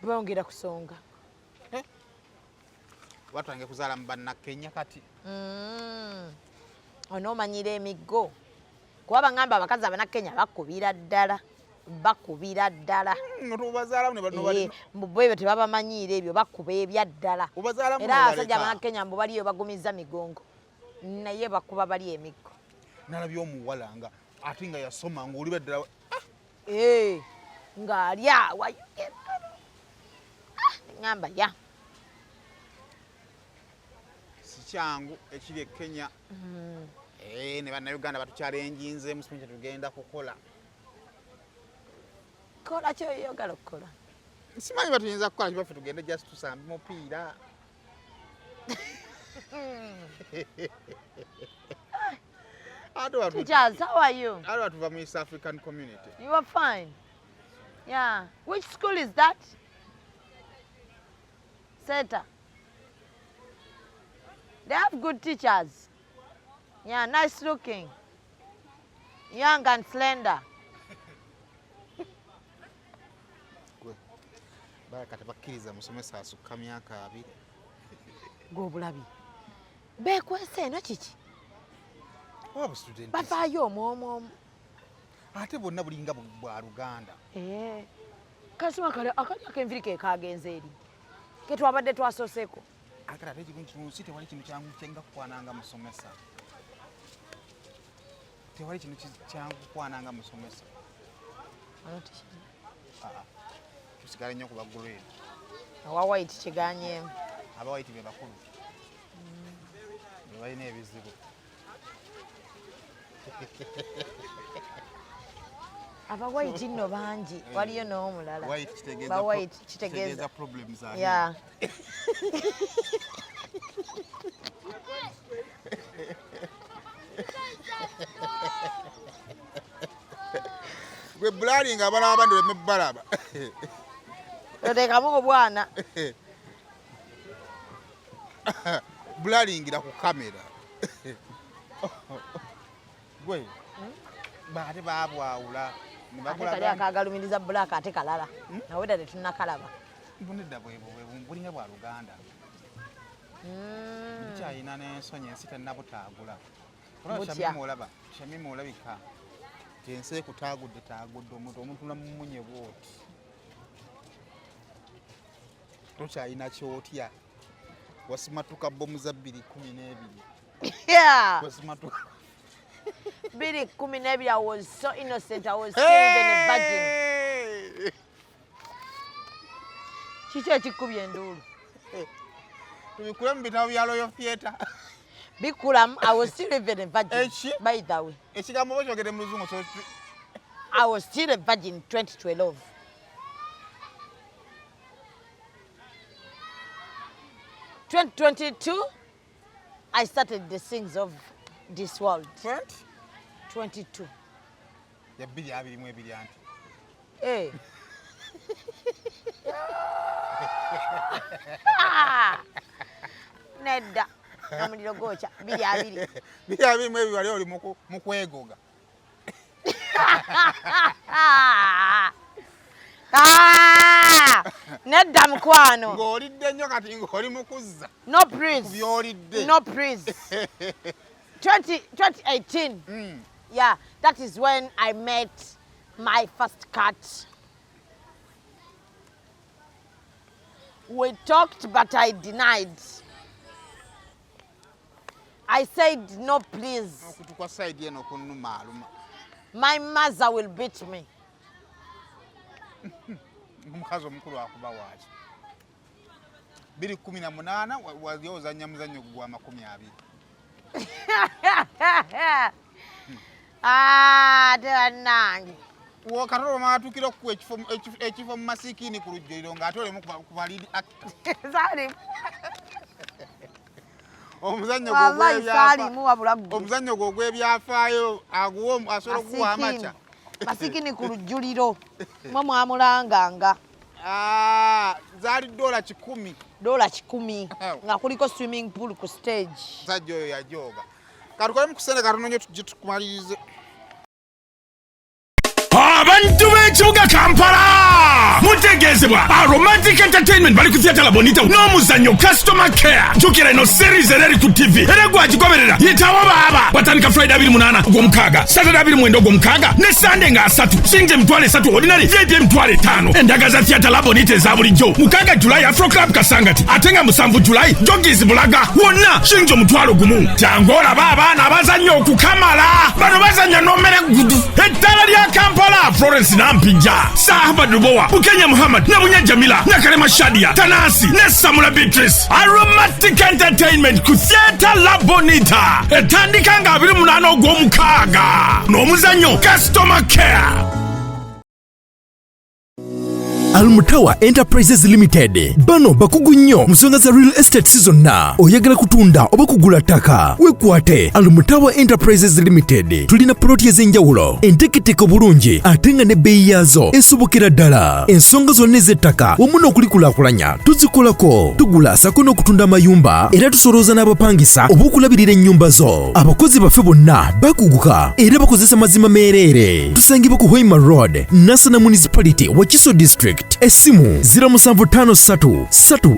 bongera kusonga. Batwange kuzaala mu bannakenya kati. Onoomanyira emiggo. Kuba bangamba abakazi abannakenya bakubira ddala. Bakubira ddala. Obazaalamu ne bano Eh, mbu bo ebyo tebabamanyiira, ebyo bakuba ebya ddala. Obazaalamu Era n'obaleka. abasajja Abakenya mbu baliyo bagumiza migongo, naye bakuba bali emiggo. Nalabye omuwala nga ate nga yasoma ng'oli baddala. Eh, ng'ali awayuka ettolo. Ah, ŋŋamba ya. Si kyangu ekiri e Kenya. Eh, ne Bannayuganda batukyalenjinzeemu, simanyi kyetugenda kukola. Kola kyoyagala okukola. Simanyi batuyinza kukola kibaffe, tugende just tusambe mupiira. Ate Teachers, how are you? ate batuva mu East African Community. You are fine. Yeah. Which school is that? Seta. They have good teachers. Yeah, nice looking. Young and slender. Gwe, balaka tebakkiriza musomesa asukka myaka 20. Gw'obulabi. Beekwese eno kiki? Oba bu student. Bavaayo omwomu omu. Ate bonna bulinga bwa Luganda. Eh. Kasuma kale akali ak'enviri ke kagenze eri. Ke twabadde twasooseeko. Ate ate ekirungi mu nsi tewali kintu kyangu kyenga kukwananga musomesa. Tewali kintu kyangu kukwananga musomesa. Wano tekiri. Aa, tusigale nnyo ku ba grade. Owa white kiganyeemu. Aba white be bakulu, be balina ebizibu. Aba white nno bangi, waliyo n'omulala. White kitegeeza Ba white kitegeeza kitegeeza problems ahead. Yeah. Gwe bulali nga abalaba abandi oleme balaba. Oteekamu obwana. Bulalingira ku kamera. Gwe ate babwawula ne Ate bakola kali akagalumiriza black ate kalala. Nawe dda tetunnakalaba. Bunedda bwebwo bwebwo bulinga bwa Luganda. Nkyalina n'ensonyi, ensi tennabutaagula. Olaba. Butya? Shamimu, olaba Shamimu, olabika nti ensi ekutaagudde taagudde omuntu omuntu namumunye bwoti, tokyalina kyotya, wasimatuka bomu za 2012. Wasimatuka. 2012, I was so innocent. I was still even a virgin. Hey! Kiki ekikubye enduulu? Tubikule mu bitabo bya Royal Theatre. Bikulamu, I was still even a virgin. Eki? By the way. Ekigambo oba kyogedde mu Luzungu, so I was still a virgin 2012. 2022, I started the things of this world. 20 22. Ya 2022 anti. Eh. Nedda. Omuliro gwokya 20. 2022 wali oli mu kwegoga. Ah! Ah! Nedda mukwano. Ng'olidde nnyo, kati ng'oli mu kuzza No please. ku by'olidde. No please. 20, 2018. Yeah, that is when I met my first cat. We talked, but I denied. I said, no, please. Okutu kwa side eno kunnuma, aluma. My mother will beat me. Omukazi omukulu akuba waaki? 2018 wali ozannya muzannyo gwa 20. Ah, tebannange. Katolo bamatuukira okukuwa ekifo mu Masikiini ku lujjuliro ng'ate olemu ku ba lead actor. Saalimu. Omuzannyo Wallahi saalimu wabula ggwe. Omuzannyo gwe ogw'ebyafaayo aguwa asobola okuguwa amakya. Masikini ku lujjuliro. Mwe mwamulanganga. Ah, zaali $100. $100 nga kuliko swimming pool ku stage. Musajja oyo yajooga. Katukolemu ku ssente katono nnyo tujje tukumalirize. Abantu b'ekibuga Kampala. Mutegeezebwa Aromatic Entertainment bali ku Theatre La Bonita n'omuzannyo Customer Care. Jjukira eno series era eri ku TV era gwagigoberera yitawo baaba. Batandika Friday 28 ogwomukaaga, Saturday 29 ogwomukaaga ne Sunday nga 3. Singa 30,000 ordinary, VIP 50,000. Endaga za Theatre La Bonita eza bulijjo 6 July Afro Club Kasangati, ate nga 7 July Joggies Bulaga, wonna shingi 10,000. Jangu olaba abaana abazannya okukamala. Bano bazannya n'omere gudu. Ettala lya Kampala, Florence Nampijja, Sahaba Lubowa, Bukenya Muhammad, Nabunya Jamila, Nakalema Shadia, Tanasi ne Samula Beatrice. Aromatic Entertainment ku Theatre La Bonita etandika nga 28 ogwomukaaga n'omuzannyo Customer Care. Almutawa Enterprises Limited bano bakugu nnyo mu nsonga za real estate zonna. Oyagala kutunda oba kugula ttaka, weekwate Almutawa Enterprises Limited. Tulina poloti ez'enjawulo enteeketeke obulungi ate nga n'ebbeeyi yaazo esobokera ddala. Ensonga zonna ez'ettaka wamu n'okulikulaakulanya tuzikolako. Tugula sako n'okutunda amayumba era tusolooza n'abapangisa oba okulabirira ennyumba zo. Abakozi baffe bonna bakuguka era bakozesa mazima meereere. Tusangibwa ku Hoima Road, Nansana Municipality, Wakiso District. Essimu 0753 3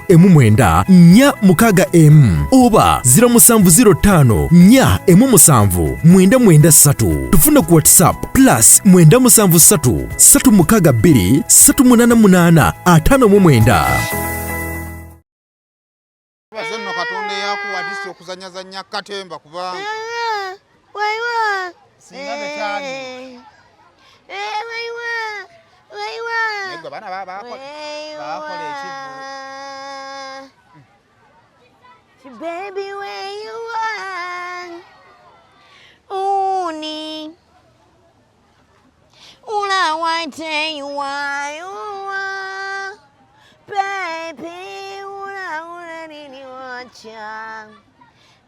9 4 6 m oba 0705 4 17 993. Tufuna ku WhatsApp plus 973 362 388 59. Baze nno Katonda eyakuwa disi okuzanyazanya katemba kubanga singa tekyali. Naye gwe abaana bakola ekivu. Baby, where you are, Uni, Ula, why you are, you are, baby, ula, ula, nini wacha,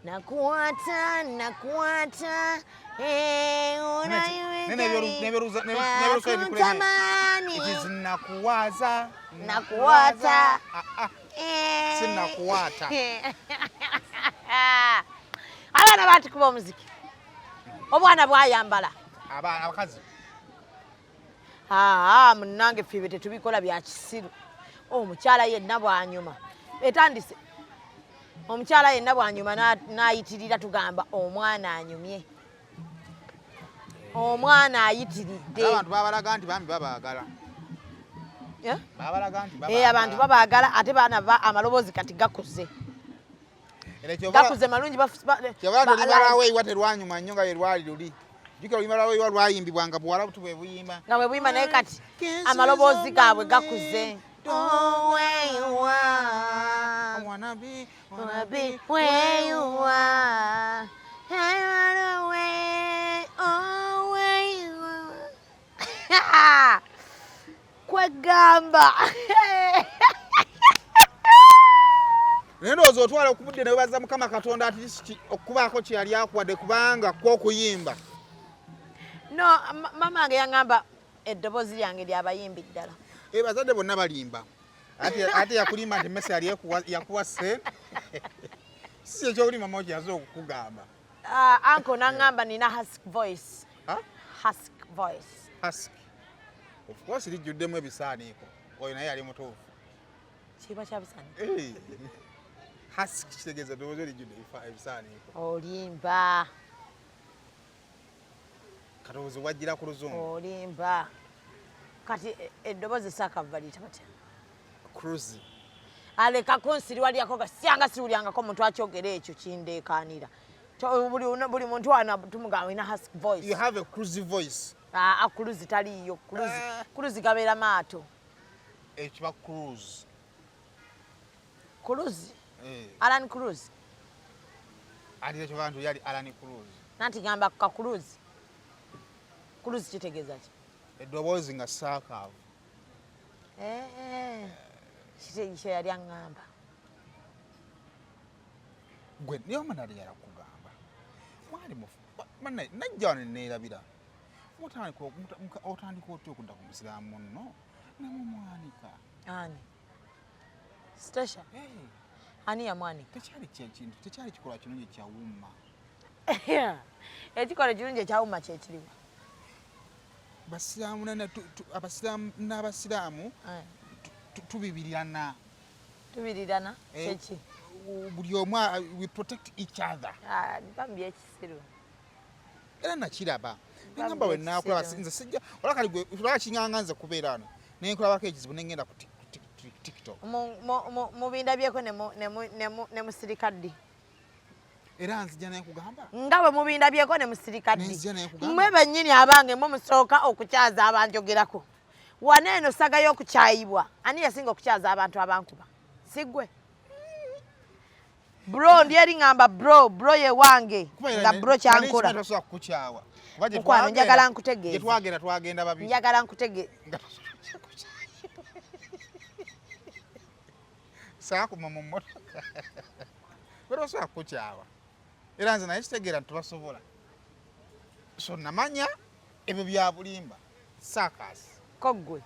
nakuata, nakuata, eh, ula, N'ebyerusa ebikuleme. nakutamani, It is nakuwaza. Nakuwata. Ah, ah. Sinakuwata. Abaana batikuba omuziki, obwana bwayambala. Abaana abakazi. Aa, munnange ffe ebyo tetubikola bya kisiru. Omukyala yenna bw'anyuma etandise, omukyala yenna bw'anyuma n'ayitirira tugamba omwana anyumye, omwana ayitiridde. Abantu babalaga nti bambi babaagala. Eh? Babalaga nti Eh, abantu babaagala ate baana amaloboozi kati gakuze. Gakuze malungi. Kyebala oluyimba lwaweeyiwa terwanyuma nnyo nga bwe lwali luli. Jjukira oluyimba lwaweeyiwa lwayimbibwanga buwala butu bwe buyimba. Nga bwe buyimba, naye kati amaloboozi gaabwe gakuze. Oh, where you are. I wanna be, Wanna be where you are. I wanna wait, oh, where you are. Kwegamba. Naye ndowooza otwala okubudde ne webaza Mukama Katonda ati okubaako kye yali akuwadde kubanga kw'okuyimba. No, mama wange yaŋŋamba eddoboozi lyange lyabayimbi ddala. Eh, bazadde bonna balimba. Ate yakulimba nti mmese yali yakuwa ssente. Si ekyokulimba mama kye yasobola okukugamba. Uncle n'aŋŋamba nina husk voice. Huh? Husk voice. Husk. Of course lijjuddemu ebisaaniiko. Oyo naye yali mutuufu. Kiba kya bisaaniiko. Eh. Husk kitegeeza eddoboozi lijjudde ebisaaniiko. Olimba. Katowoozi wajjira ku luzungu. Olimba. Kati eddoboozi saakava liyita batya? Cruise. Aleka kunsiriwalyako gasyanga siwulyangako omuntu akyogera ekyo kindeekaanira. Buli muntu wano tumugamba olina husk voice. You have a cruise voice. Aa, cruise taliiyo. Cruise gabeera maato. Ekiba cruise. Cruise? Eh. Alan Cruise. Ati ekyo bantu yali Alan Cruise. Nanti gamba ka cruise. Cruise kitegeeza ki? Eddoboozi nga saakaavu. Eh, kye yali aŋŋamba. Gwe niye omwana yali yakugamba. Mwali mufu. Bannaye najja wano ne neerabira. Otandika otya okudda ku musiraamu munno ne mumwanika? Ani? Stasha? Eh. Ani yamwanika? Tekyali kintu, tekyali kikolwa kirungi kya wumma. Ekikolwa ekirungi ekyawumma kyekiriwa? Basiraamu abasiraamu n'abasiraamu Eh. Tubibirirana. Tubirirana. Eh, Kyeki? Buli omu we protect each other. Ah, bambi ekisiru. Era nakiraba, nengamba we nakulaba ekisiru. Nze sijja ola kali gwe olaba kiŋŋanga nze kubeera wano nenkulabako ekizibu nengenda ku TikTok. Mubindabyeko ne musirika ddi? Era nzija nenkugamba. Nga bwe mubindabyeko ne musirika ddi? Nenzija nenkugamba. Mmwe bennyini abange mwe musooka okukyaza abanjogerako wano eno saga y'okukyayibwa. Ani yasinga okukyaza abantu abankuba? Si ggwe bro? Ndi eri ŋŋamba bro, bro ye wange nga bro kyankola. Tosobola kukukyawa. Kuba gye Mukwano, njagala nkutegeeze. Gye twagenda, twagenda babiri. Njagala nkutege Nga tosobola kukyawa. Saakuma mu mmotoka. Bwe tosobola kukukyawa, era nze naye kitegeera nti tobasobola, so namanya ebyo bya bulimba saakasi. Ko ggwe.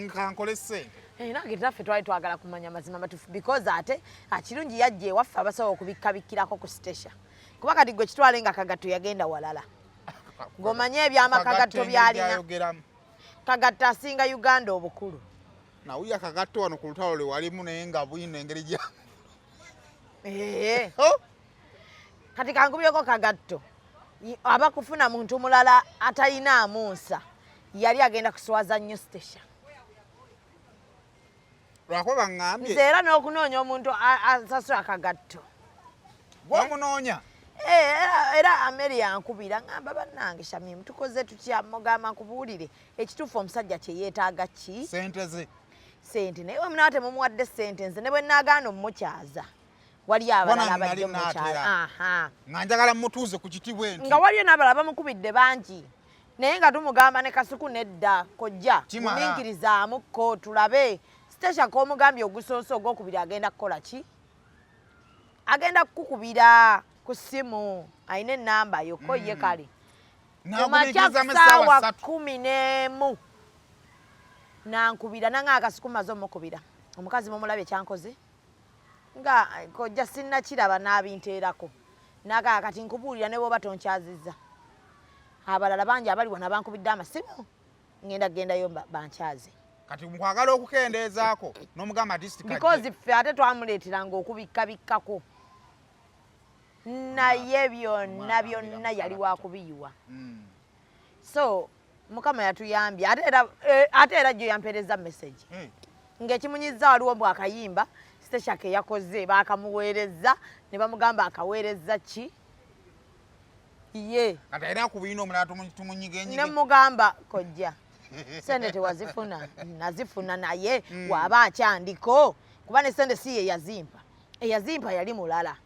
Kankole ssente. Eh, nange naffe twali twagala kumanya mazima matuufu because ate akirungi yajja ewaffe abasobola okubikkabikkirako ku station, kuba kati gwe kitwale nga Kagatto yagenda walala ng'omanye ebyama Kagatto byalina. Byayogeramu. Kagatto asinga Uganda obukulu. Nawulira Kagatto wano ku lutalo lwe walimu, naye nga bwino engeri gya Ee. Oh! Kati kankubyeko Kagatto aba kufuna muntu mulala atalinaamu nsa, yali agenda kuswaza nnyo station. Lwakuba baŋŋambye. Nze era n'okunoonya omuntu asasula Kagatto. Gwomunoonya. Eh, era Ameri yankubira ngamba, "Bannange Shamimu, tukoze tutya?" Mugamba, "Nkubuulire ekituufu, omusajja kye yeetaaga ki?" Sente ze. Sente. Naye bwe munaaba temumuwadde sente, nze ne bwe naagaana omumukyaza, waliyo abalala Bona abajja nali omukyaza. naatera. Aha. Nga njagala mutuuze ku kitibwe nti Nga waliyo n'abalala bamukubidde bangi, naye nga tumugamba ne Kasuku, "Nedda kojja, Kimala. gumiikirizaamuko tulabe sitesha k'omugambye ogusoose, ogwokubiri agenda kukola ki? Agenda kukukubira ku ssimu, alina enamba yokko ye." Kale kumakya Nagumiikirizamu essaawa kusaawa 3. 11 nankubira nanga, "Akasuku maze omukubira, omukazi mumulabye kyankoze nga kojja sinnakiraba n'abinteerako." Nagaa, "Kati nkubuulira, ne bw'oba tonkyazizza, abalala bangi abali wano abankubidde amasimu, ngenda kugendayo bankyaze." Kati mukwagala okukendeezaako n'omugamba disiti. Because ffe ate twamuleeteranga okubikkabikkako, naye byonna byonna yali wakubiyiwa. So Mukama yatuyambye. Ate era ate era gyo yampeereza message ng'ekimunyiza, waliwo mbw akayimba Stecia ke yakoze baakamuweereza ne bamugamba akaweereza ki ye. Kati alina ku buyina omulala tumunyigenyige. Ne mugamba, "Kojja, sente tewazifuna?" "Nazifuna, naye waaba akyandiko, kuba ne sente si ye yazimpa, eyazimpa yali mulala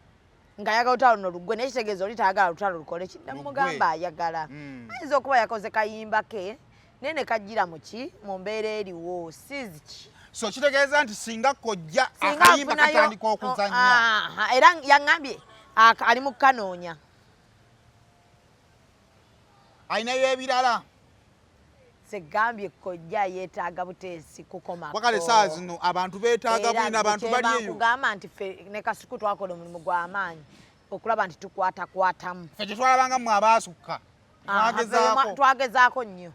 ng'ayagala lutalo luno luggwe." Naye kitegeeza oli tayagala lutalo lukole ki? Nemugamba, "Ayagala ayinza okuba yakoze kayimba ke, naye ne kajjira mu ki, mu mbeera eriwo siziki." So kitegeeza nti singa kojja Singa akayimba afunayo- katandika okuzannya. Aha, era yaŋŋambye ali mu kukanoonya. Alinayo ebirala. Segambye kojja yeetaaga buteesi kukomako. Wakale saa zino abantu beetaaga Era bwino, abantu kyemba bali eyo. nkugamba nti ffe ne Kasuku twakola omulimu gw'amaanyi okulaba nti tukwatakwatamu. Ffe tetwalabanga mmwe abaasukka. Aha, Twagezaako. Twagezaako nnyo,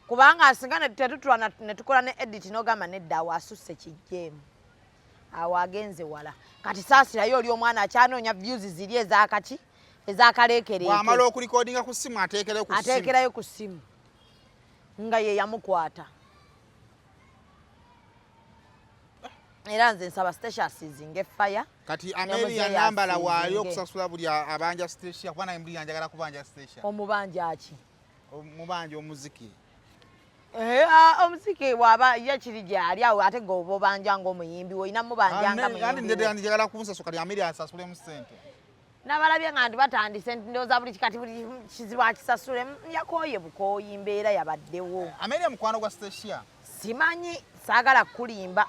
kubanga singa tetutula ne tukola ne edit n'ogamba, "Nedda, awo asusse, kijjeemu, awo agenze wala." Kati saasirayo oli omwana akyanoonya views ziri ezakaki, ezakaleekereeke. Bw'amala okurecordinga ku ssimu, ateekerayo ku ssimu. Ateekerayo ku ssimu nga ye yamukwata. Era nze nsaba Stecia asiizinga efaya. Kati Ne Amelia muzeeyi nambala waayo asiizinge. okusasula buli abanja Stecia, kuba naye mbuli njagala kubanja Stecia. Omubanja ki? Mubanja omuziki. Eh, ah, omuziki bw'aba ye kiri gyali awo, ate gwe oba obanja ng'omuyimbi we, olina mubanja nga Andi muyimbi we. njagala kunsasula, kati Amelia ansasulemu ssente. Nabalabye nga nti batandise nti ndowooza buli kati buli kizibu akisasule. Yakooye bukooyi, mbeera yabaddewo. Amelia mukwano gwa Stecia. Simanyi, saagala kukulimba.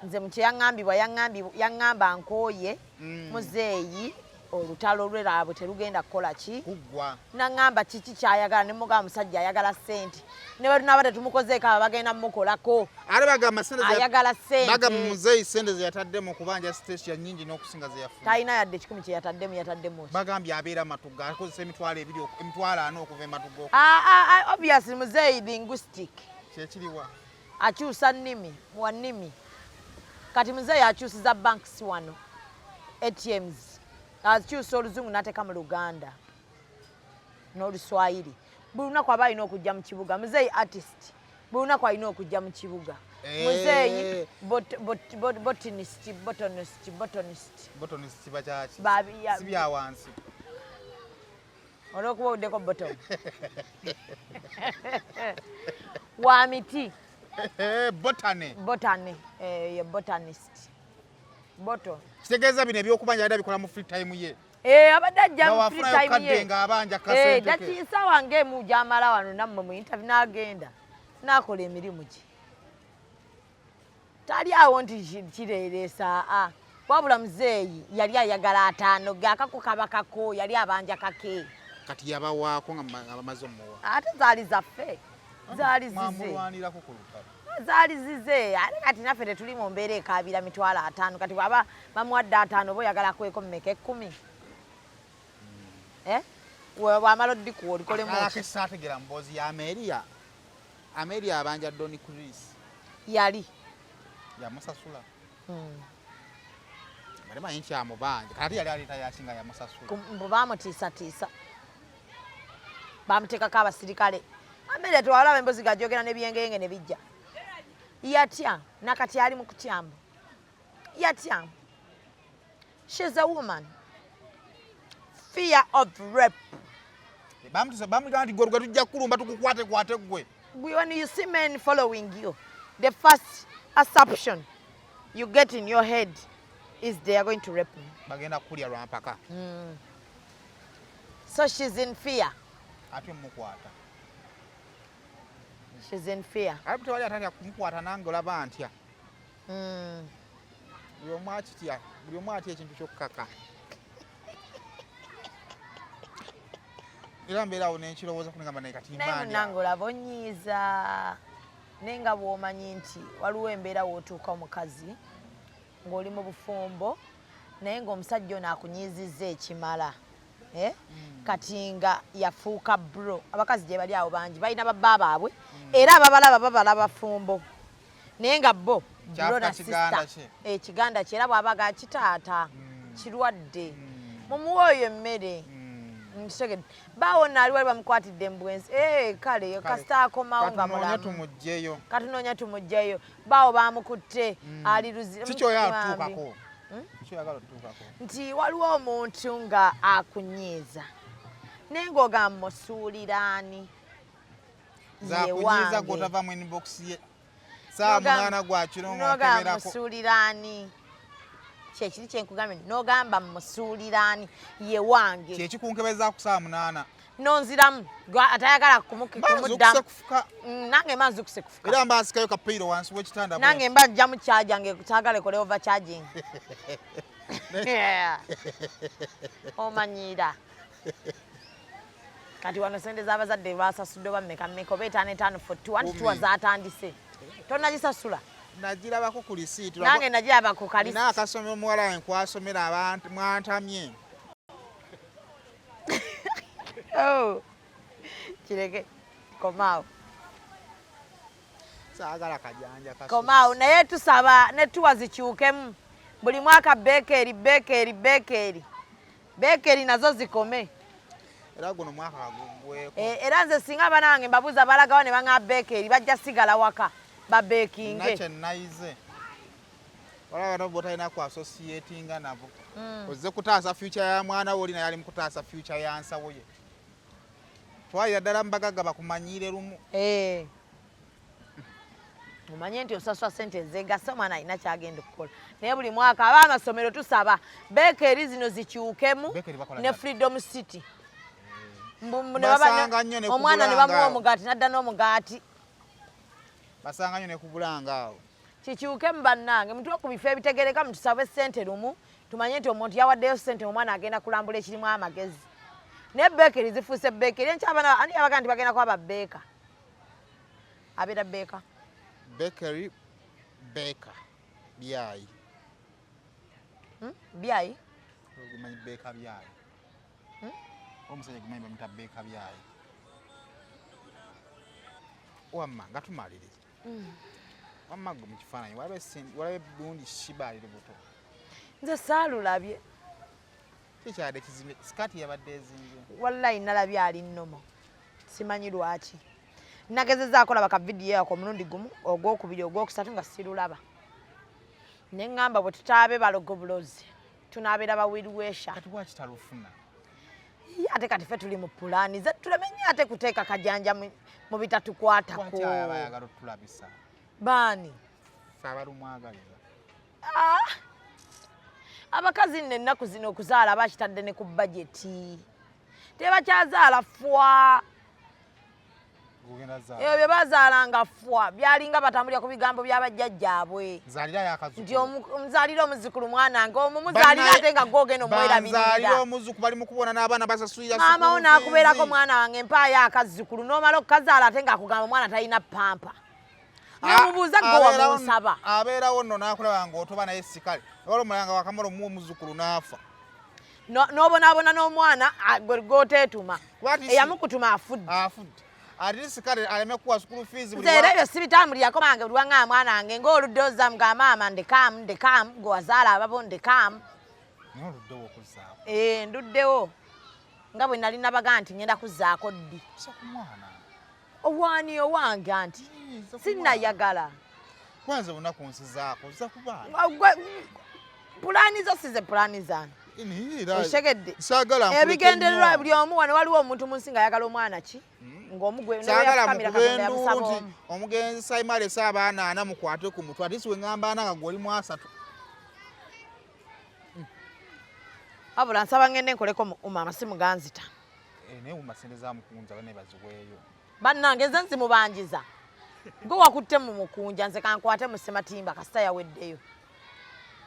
Nze mu kyeyaŋŋambibwa, yaŋŋamba, "Nkooye muzeeyi." Olutalo lwe lwabwe terugenda kukola ki? Kuggwa. Naŋŋamba kiki kyayagala, ne mugamba musajja ayagala ssente, ne bwe tunaaba tetumukozeeko aba bagenda mumukolako. Ate bagamba ssente ze- Ayagala ssente. Bagamba muzeeyi ssente ze yatadde mu kubanja Stecia nnyingi n'okusinga ze yafuna. Talina yadde 100 kye yataddemu, yataddemu ki? Bagambye abeera Matugga akozesa 200 40,000 okuva e Matugga Ah, ah, ah, obviously muzeeyi linguistic. Kyekiriwa? Akyusa nnimi, wa nnimi. Kati muzeeyi akyusiza banks wano, ATMs, akyusa oluzungu n'ateeka mu Luganda n'Oluswayiri. Buli lunaku aba alina okujja mu kibuga. Muzeeyi artist, buli lunaku alina okujja mu kibuga. Muzeeyi botanist, botanist, botanist. Botanist kiba kyaki? Babi- Si bya wansi. Olw'okuba obuddeko bottom. Wa miti. Botany. Botany, ye botanist. Boto. Kitegeeza bino ebyokubanja yadde abikola mu free time ye. Abadde ajja mu free Nga time wafunayo ye. kadde ng'abanja kasente ke. Dakiika wange emu gy'amala wano nammwe mu interview n'agenda n'akola emirimu gye. Tali awo nti kireereesa, aa. Wabula muzeeyi yali ayagala 50 ge, akako kaba kako, yali abanja kake. Kati yabawaako nga bamaze omuwa. Ate zaali zaffe, zaali zize. Mwamulwanirako ku lutalo. Zaali zize, ate kati naffe tetuli mu mbeera ekaabira 50,000. Kati bw'aba bamuwadde 50 oba oyagala kweko mmeka 10? Bw'amala oddikuwa olikolemu Akalala ki? ke saategera mboozi ya Ameria. Ameria abanja Don Chris. Yali. Yamusasula. Bali manyi nti amubanja. Kati yali aleeta yaki nga yamusasula. Mbu baamutiisatiisa. Baamuteekako abasirikale. Ameria tewalaba emboozi g'agyogera n'ebyengeyenge ne bijja. Yatya, nakati ali mu kutyambu. Yatya. She's a woman. Fear of rape. Bamutisa, bamugamba nti gwe gwe tujja kukulumba tukukwatekwate ggwe. When you see men following you, the first assumption you get in your head is they are going to rape me. Bagenda kukulya lwa mpaka. So she's in fear. Ate omukwata. She's in fear. Ate tewali atatya kumukwata nange olaba ntya. Buli omu akitya, buli omu atya ekintu ky'okukaka. Era mbeera awo n'enkirowooza kunegamba naye kati Naye mba ndya. munnange olaba onyiiza. Naye nga bw'omanyi nti waliwo embeera w'otuuka omukazi ng'oli mu bufumbo naye ng'omusajja ono akunyiizizza ekimala. Kati nga yafuuka bro. Abakazi gye bali awo bangi balina babba baabwe era ababalaba babala bafumbo. Naye nga bo bro Kyafuka na kiganda sister. kye. Kiganda kye era bw'aba ga kitaata kirwadde. Mumuwe oyo emmere. Nkitegedde. Baawo nno ali wali bamukwatidde mu bwenzi. Kale, Kale, kasita akomawo nga katunoonya mulamu. tumuggyeyo. Katunoonya tumuggyeyo. Baawo baamukutte, ali luzi- Kiki oyo Bambi. atuukako? Kiki oyagala otuukako? Nti waliwo omuntu nga akunyiiza. Naye ng'ogamba musuulira ani? Ye Zakunyiiza wange. gw'otava mu inbox ye. Saa 8 gwa kiro N'ogamba ng'okeberako. musuulira ani? Kyekiri kye nkugambye, n'ogamba musuulira ani? Ye wange. Kyekikunkebeza ku saa 8. Nonziramu, gwe atayagala Mba nzukuse kumuddamu. kufuka. Nange mba nzukuse kufuka. Era mba nsikayo kapiiro wansi w'ekitanda bwe. Nange mba nja mu charger nge kyagala ekole overcharging. Yeah. Omanyiira. Kati wano sente z'abazadde basasudde oba mmeka mmeka oba etaano etaano for two, anti Kumi. tuwa zaatandise. Tonnagisasula? Nagirabako ku lisiiti. Nange nagiraba ku kalisi. Nina akasomero muwala wange kwasomera abantu mwantamye. Oh. Kireke. Komaawo. Saagala kajanja kaso. Komaawo naye tusaba ne tuwa zikyukemu. Buli mwaka beekeri, beekeri, beekeri. Beekeri nazo zikome. Era guno mwaka gugweko. Era nze singa abaana bange mbabuuza balagawo ne baŋŋamba beekeri, bajja sigala waka babeekinge. Nakye nayize. Waliwo abantu b'otalina ku associatinga nabo. Ozze kutaasa future ya mwana wo oli naye ali mu kutaasa future ya nsawo ye. Twalira ddala mu bagagga bakumanyiire lumu. Omanye nti osasula ssente ezeegasa omwana alina ky'agenda okukola. Naye buli mwaka ab'amasomero tusaba beekeri zino zikyukemu Beekeri bakola ne ddala. Freedom City. Mbu, mbu ne baba Basanga nnyo ne omwana ne kubulanga bamuwa awo. omugaati n'adda n'omugaati. Basanga nnyo ne kubulanga awo. Kikyukemu bannange, mutuwe ku bifo ebitegereka mutusabe ssente lumu Tumanye nti omuntu yawaddeyo ssente, omwana agenda kulambula, ekirimu amagezi. Naye bakery zifuuse bakery. Enkya abaana ani yabaga nti bagenda kuba babeeka? Abeera beeka. Bakery, baker, byayi. Byayi. Ogumanyi beeka byayi? Omusajja gumanyi bamuta beeka byayi. Wamma nga tumaliriza, wamma gwe mu kifaananyi walabe gundi Sheebah ali lubuto? Nze saalulabye. Kikyadde kizimbye, sikaati yabadde ezimbye. Wallayi nalabye ali nnomo, simanyi lwaki. Nagezezaako laba ka vidiyo ako omulundi gumu, ogwokubiri, ogwokusatu, nga sirulaba. Ne ŋŋamba bwe tutaabe balogo bulozi, tunaabeera bawirwesha. Kati lwaki talufuna? Ate kati ffe tuli mu pulaani ze, tuleme nnyo ate kuteeka kajanja mu bitatukwatako. Lwaki aba ayagala otulabisa? Baani? Fe abalumwagaliza. Ah! Abakazi nno ennaku zino okuzaala bakitadde ne ku bajeti, tebakyazaala fwa. Gugenda zaala. Ebyo bye bazaalanga fwa byalinga batambulira ku bigambo by'abajjajjaabwe. Nzaalirayo akazzukulu. Nti nzaalira omuzzukulu, mwana nge omwo muzaalira, ate nga gwogenda Banzaalira omwerabirira. Omuzzukulu bali mu kubona n'abaana basasulira Maama wo school n'akubeerako, fees. Mwana wange mpaayo akazzukulu, n'omala okukazaala ate ng'akugamba omwana talina pamper. Nemubuuza gwe wamunsaba. Abeerawo nno n'akulaba ng'otoba naye sikale wala omulanga wakamala omuwa omuzzukulu n'afa. N'obonaabona n'omwana gwe gwoteetuma. Eyamukutuma afudde. Afudde, ate sikale aleme kuwa school fees buli Nze era ebyo sibitambulirako mange. Buli waŋŋaa mwana wange ng'oludde ozamu ga maama, ndekaamu, ndekaamu, gwe wazaala ababo, ndekaamu. Naye oluddewo okuzzaako? Ee, nduddewo nga bwe nali nabaga nti ngenda kuzzaako ddi. Sa ku mwana. Owaani owange anti Nza ku sinnayagala. Kwanza olunaku nsizaako nza ku baana. Pulaani zo size pulaani zange. Okitegedde? Saagala nkuleke Ebigendererwa nnyo. buli omu wano, waliwo omuntu mu nsi ng'ayagala omwana ki ng'omugwe Saagala neyafukamira mukube Katonda enduulu yamusaba nti omu. Omugenzi Saima alese abaana ana, mukwate ku mutwe. Ate si we ŋŋamba ana nga gwe oli mu asatu. Wabula nsaba ngende nkoleko mu UMA, amasimu ganzita. Eh, naye UMA sente za mukunja bane baziweeyo. Bannange nze nzimubanjiza. Gwe wakutte mu mukunja, nze kankwate mu Ssematimba kasita yaweddeyo.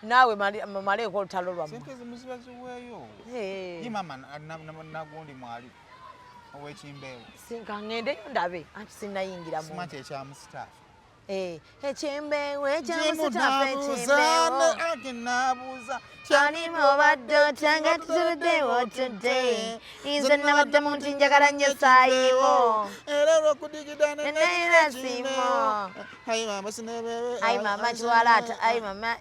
Naawe mumaleeko olutalo lwammwe. Sente zimu ziba ziweeyo. Eh. Ye maama nagundi mwali ow'ekimbeewo. Sinka ŋŋendeyo ndabe, anti sinnayingira mu Simanyi ekyamusitaafu. Eh, ekimbeewo ekyamusitaafu ekimbeewo. Nabuuza. Alimu obadde otya nga tutudde otudde? Nze nabadde muntu njagala nnyo saayiwo. Era olwokudigida. Neneera siimo. Ayi mama sinebebe. Ayi mama kiwalaata, ayi mama.